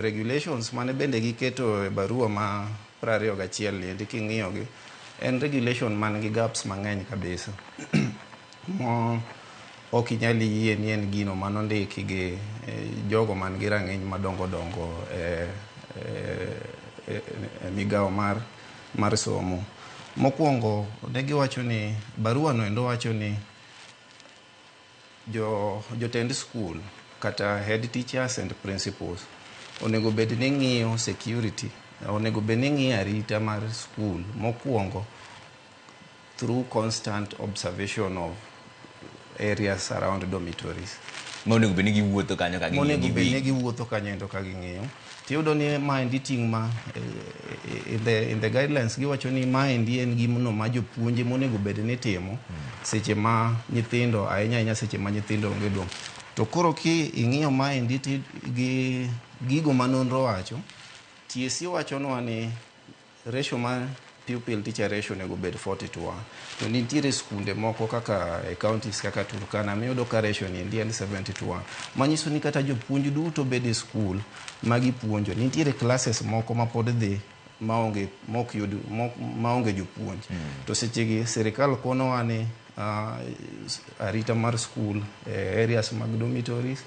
Regulations mane bende giketo e barua ma 21 ni endi king'iyo gi en regulation man gi gaps mang'eny kabisa mo ok inyal yie ni en gino manondiki gi jogo man gi rang'iny madongo dongo e migawo mar somo. Mokwongo ne giwacho ni barua no endo wacho ni jotend school kata head teachers and principals onego bed ni ng'iyo security, onego bed ni ng'iyo arita mar school mokwongo through constant observation of areas around dormitories. Monego bed ni giwuotho kanyo ka ging'iyo. Monego bed ni giwegi. Giwuotho kanyo endo ka ging'iyo. Tiyudo ni maendi ting' ma in the guidelines giwacho ni maendi en gimno ma jopuonje monego bed ni timo seche ma nyithindo, ahinya ahinya seche ma nyithindo onge dom. To koro ki ing'iyo maendi ti gi gigo ma nonro wacho, TSC wachonwa ni ratio mar pupil teacher ratio onego bed 40 to 1, to nitiere skunde moko kaka e counties kaka Turkana miyudo ka ratio ni endi en 70 to 1, manyiso ni kata jopuonj duto bed e skul ma gipuonjo, nitiere classes moko ma pod dhi maonge mok yud maonge jopuonj. To sechegi sirikal konowa ni arita mar skul e areas mag dormitories.